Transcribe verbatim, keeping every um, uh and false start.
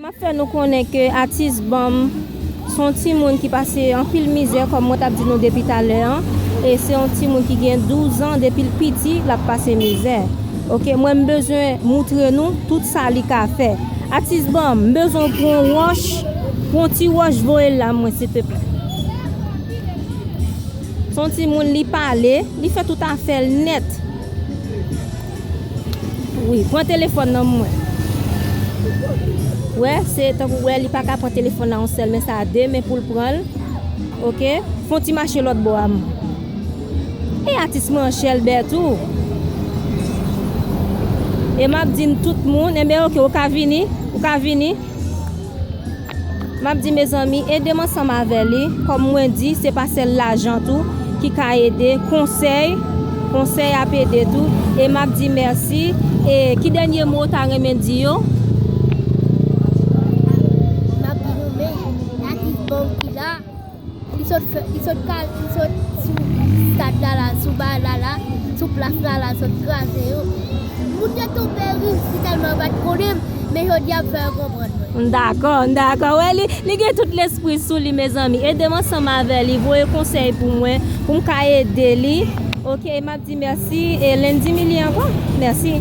M ap fè nou konnen ke atis Banm se yon timoun ki pase anpil mizè, kòm mwen t ap di nou depi talè an. E se yon timoun ki gen douz an, depi l piti, l ap pase mizè. Oke, mwen m bezwen moutre nou tout sa li ka fè. Atis Banm, m bezwen w pran yon wòch, pran yon ti wòch voye l la mwen, silteplè. Se yon timoun, li pale, li fè tout afè l nèt. Wi, pran telefòn nan mwen. Wè, se tankou wè, li pa ka pran telefòn nan yon sèl men, sa de men pou l pran l. Oke? Fè yon ti mache lòt bò a mwen. E atis mwen an Chèlbè tou. E m ap di n tout moun, enben oke, ou ka vini, ou ka vini. M ap di mezanmi, ede m ansanm avè li. Kòm mwen di, se pa sèl lajan tou ki ka ede. Konsèy, konsèy ap ede tou. E m ap di mèsi. E ki dènye mo w ta renmen di yo? M ap di nou, men, atis Banm ki la. Li sot fè, li sot kal, li sot sou stad la la, sou ba la la, sou plas la la, sot kraze yo. Moun yo tonbe ri, li tèlman yo pa t konnen m, men jodi a m fè yo konprann mwen. M dakò, m dakò. Wè, li, li gen tout lespri sou li, mezanmi. Ede m ansanm avè li, voye konsèy pou mwen, pou m ka ede li. Oke, m ap di mèsi, e Landy Milly ankò. Mèsi.